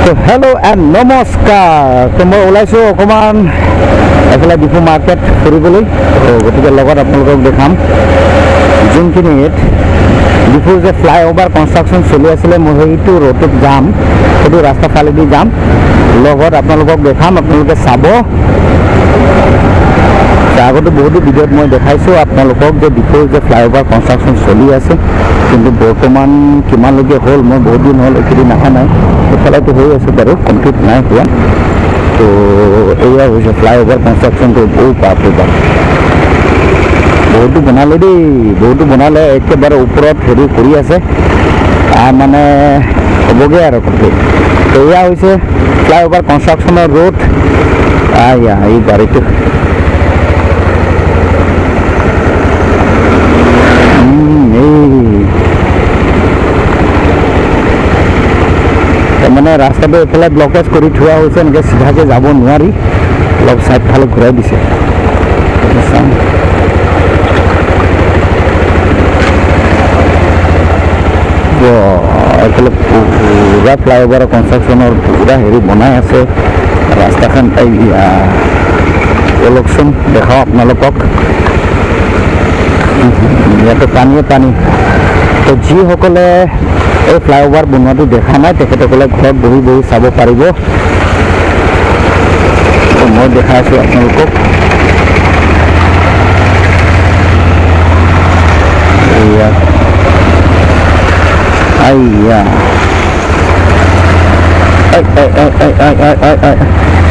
তো hello' and নমস্কাৰ। তো মই ওলাইছোঁ অকণমান এফালে ডিফু মাৰ্কেট ফুৰিবলৈ। তো গতিকে লগত আপোনালোকক দেখাম যোনখিনিত ডিফুৰ যে ফ্লাইঅভাৰ কনষ্ট্ৰাকশ্যন চলি আছিলে, মই সেইটো ৰোডত যাম, সেইটো ৰাস্তা ফালেদি যাম, লগত আপোনালোকক দেখাম, আপোনালোকে চাব। আগতে বহুতো ভিডিঅ'ত মই দেখাইছোঁ আপোনালোকক যে ডিফুৰ যে ফ্লাইঅভাৰ কনষ্ট্ৰাকশ্যন চলি আছে, কিন্তু বৰ্তমান কিমানলৈকে হ'ল মই বহুত দিন হ'ল এইকেইদিন অহা নাই। এইফালেতো হৈ আছে বাৰু, কমপ্লিট নাই হোৱা। তো এয়া হৈছে ফ্লাইঅভাৰ কনষ্ট্ৰাকশ্যনটো। বহুত বাপৰে বাপ, বহুতো বনালে দেই, বহুতো বনালে, একেবাৰে ওপৰত হেৰি কৰি আছে, তাৰ মানে হ'বগৈ আৰু কমপ্লিট। তো এয়া হৈছে ফ্লাইঅভাৰ কনষ্ট্ৰাকশ্যনৰ ৰোড। আয়া এই গাড়ীটো মানে ৰাস্তাটো এইফালে ব্লকেজ কৰি থোৱা হৈছে, এনেকৈ চিধাকৈ যাব নোৱাৰি, অলপ চাইড ফালে ঘূৰাই দিছে। এইফালে পুৰা ফ্লাইঅভাৰৰ কনষ্ট্ৰাকশ্যনৰ পুৰা হেৰি বনাই আছে ৰাস্তাখন। বলকচোন দেখাওঁ আপোনালোকক, ইয়াতে পানীয়ে পানী। তো যিসকলে এই ফ্লাইঅভাৰ বনোৱাটো দেখা নাই, তেখেতসকলে ঘৰত বহি বহি চাব পাৰিব। তো মই দেখাই আছোঁ আপোনালোকক। এয়া আইয়া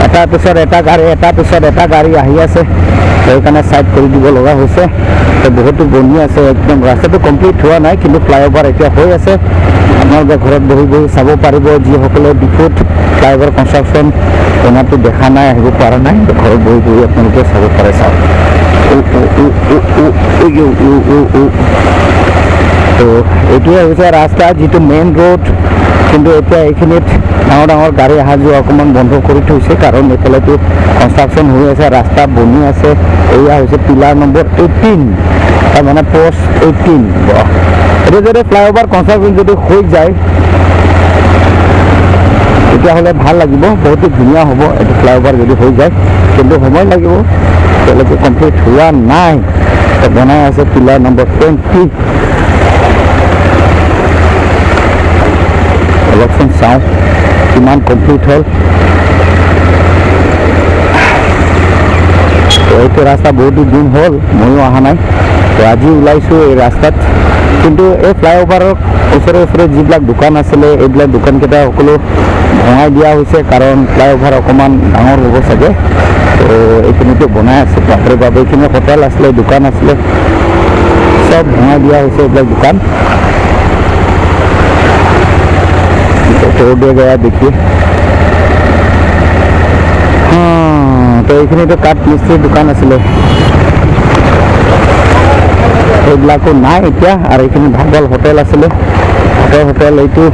এটাৰ পিছত এটা গাড়ী, এটাৰ পিছত এটা গাড়ী আহি আছে, সেইকাৰণে ছাইড কৰি দিব লগা হৈছে। তো বহুতো বনি আছে, একদম ৰাস্তাটো কমপ্লিট হোৱা নাই, কিন্তু ফ্লাইঅভাৰ এতিয়া হৈ আছে। আপোনালোকে ঘৰত বহি বহি চাব পাৰিব। যিসকলে ডিফুত ফ্লাইঅভাৰ কনষ্ট্ৰাকশ্যন বনোৱাটো দেখা নাই, আহিব পৰা নাই, ঘৰত বহি বহি আপোনালোকে চাব পাৰে। চাওক, তো এইটোৱে হৈছে ৰাস্তা, যিটো মেইন ৰোড। কিন্তু এতিয়া এইখিনিত ডাঙৰ ডাঙৰ গাড়ী অহা যোৱা অকণমান বন্ধ কৰি থৈছে, কাৰণ এইফালেতো কনষ্ট্ৰাকশ্যন হৈ আছে, ৰাস্তা বনি আছে। এয়া হৈছে পিলাৰ নম্বৰ 18, তাৰমানে পষ্ট 18। এতিয়া যদি ফ্লাইঅভাৰ কনষ্ট্ৰাকশ্যন যদি হৈ যায় তেতিয়াহ'লে ভাল লাগিব, বহুতো ধুনীয়া হ'ব এইটো ফ্লাইঅভাৰ যদি হৈ যায়। কিন্তু সময় লাগিব, এতিয়ালৈকে কমপ্লিট হোৱা নাই। বনাই আছে পিলাৰ নম্বৰ 20। অলপচোন চাওঁ কিমান কমপ্লিট হ'ল। তো এইটো ৰাস্তা বহুতো দিন হ'ল ময়ো অহা নাই, তো আজি ওলাইছোঁ এই ৰাস্তাত। কিন্তু এই ফ্লাইঅভাৰৰ ওচৰে ওচৰে যিবিলাক দোকান আছিলে, এইবিলাক দোকানকেইটা সকলো ভঙাই দিয়া হৈছে, কাৰণ ফ্লাইঅভাৰ অকণমান ডাঙৰ হ'ব চাগে। তো এইখিনিতো বনাই আছে, বাপৰে বাপ, এইখিনি হোটেল আছিলে, দোকান আছিলে, চব ভঙাই দিয়া হৈছে এইবিলাক দোকান। तोड़ दिया गया देखिए। हाँ, তো এইখিনিতো কাঠ মিস্ত্ৰীৰ দোকান আছিলে, সেইবিলাকো নাই এতিয়া। আৰু এইখিনি ভাল ভাল হোটেল আছিলে, হোটেল হোটেল এইটো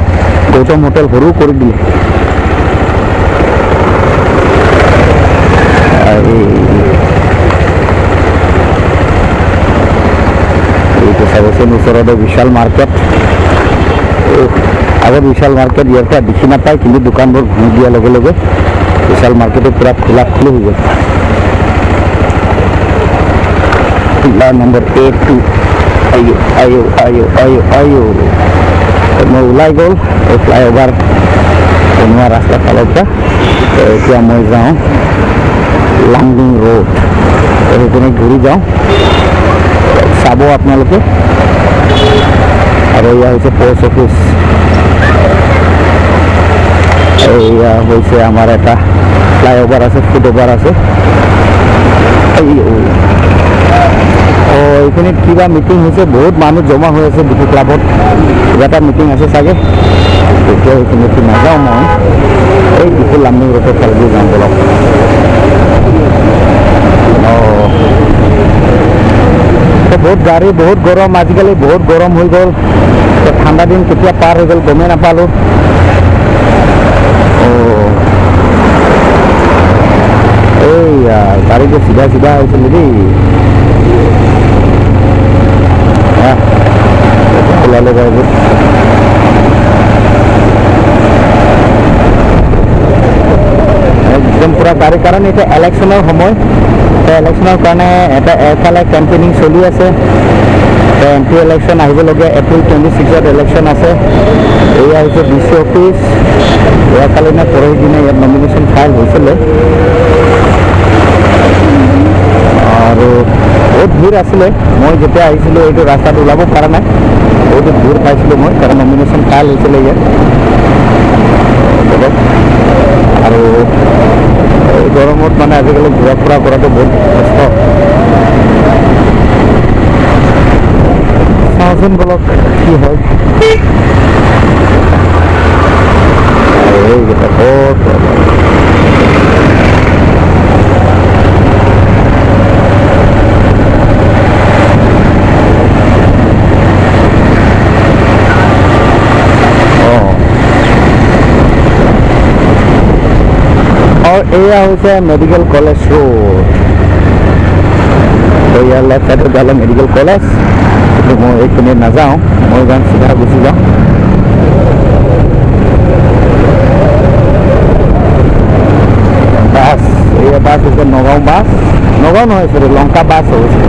গৌতম হোটেল সৰু কৰি দিলে। এইটো চাবচোন ওচৰতে বিশাল মাৰ্কেট। আগত বিশাল মাৰ্কেট ইয়াৰ পৰা দেখি নাপায়, কিন্তু দোকানবোৰ ভাঙি দিয়াৰ লগে লগে বিশাল মাৰ্কেটে পূৰা খোলা খুলি হৈ গ'ল। Pillar number 82। আয়ো আয়ো আয়ো আয়ো আয়ো, মই ওলাই গ'ল এই ফ্লাইঅভাৰ বনোৱা ৰাস্তাৰ ফালৰ পৰা। তো এতিয়া মই যাওঁ লামডিং ৰোড, সেইপিনে ঘূৰি যাওঁ, চাব আপোনালোকে। আৰু এয়া হৈছে পষ্ট অফিচ। এইয়া হৈছে আমাৰ এটা ফ্লাইঅভাৰ আছে, ফুট অভাৰ আছে। অঁ, এইখিনিত কিবা মিটিং হৈছে, বহুত মানুহ জমা হৈ আছে ডিফু ক্লাবত, কিবা এটা মিটিং আছে চাগে। তেতিয়া সেইখিনিত নাযাওঁ মই, এই ডিফু লামডিং ৰোডৰ ফালেদি যাওঁ বলক। অঁ, বহুত গাড়ী, বহুত গৰম আজিকালি, বহুত গৰম হৈ গ'ল। ঠাণ্ডা দিন কেতিয়া পাৰ হৈ গ'ল গমেই নাপালোঁ। এইয়া গাড়ীটো চিধা চিধা হৈছিলে দেই, ওলালে গাড়ীবোৰ। কাৰণ এতিয়া ইলেকশ্যনৰ সময়, তো ইলেকশ্যনৰ কাৰণে এটা এফালে কেম্পেইনিং চলি আছে। তো এম পি ইলেকশ্যন আহিবলগীয়া এপ্ৰিল 26ত ইলেকশ্যন আছে। এয়া হৈছে ডি চি অফিচ। যোৱাকালি নে পৰহি দিনা ইয়াত নমিনেশ্যন ফাইল হৈছিলে আৰু বহুত ভিৰ আছিলে। মই যেতিয়া আহিছিলোঁ এইটো ৰাস্তাত ওলাব পৰা নাই, বহুত ভিৰ পাইছিলোঁ মই, কাৰণ নমিনেশ্যন ফাইল হৈছিলে ইয়াত। আৰু এই গৰমত মানে আজিকালি ঘূৰা ফুৰা কৰাটো বহুত কষ্ট। চাওঁচোন বলক কি হয়। এইকেইটা বহুত এয়া হৈছে মেডিকেল কলেজ ৰোড। তো ইয়াৰ লেফ্ট চাইডত যালে মেডিকেল কলেজ, কিন্তু মই এইপিনে নাযাওঁ, মই যাম চিধা গুচি যাওঁ। বাছ, এয়া বাছ হৈছে নগাঁও বাছ, নগাঁও নহয় চৰি লংকা বাছ হৈছে,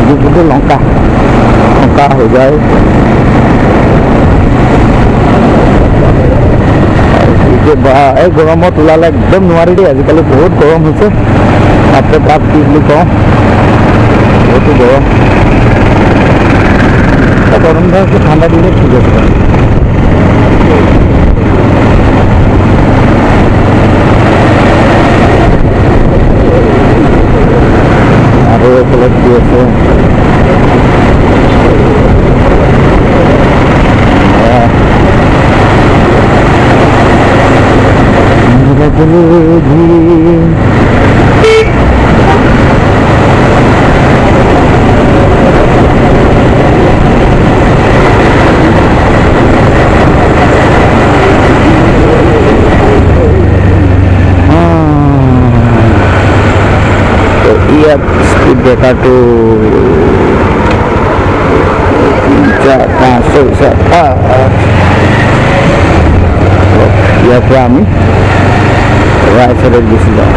যোনটো লংকা লংকা হৈ যায়। বা এই গৰমত ওলালে একদম নোৱাৰি দেই, আজিকালি বহুত গৰম হৈছে, বাপৰে বাপ কি বুলি কওঁ, বহুতো গৰম। গৰম দিনত ঠাণ্ডা দিনে ঠিক আছে। আৰু এইফালে কি আছে? ইয়াত স্পীড ব্ৰেকাৰটো 3 4 5 6 7 8। ইয়াৰ পৰা আমি ৰাইট চাইডত গুচি যাওঁ।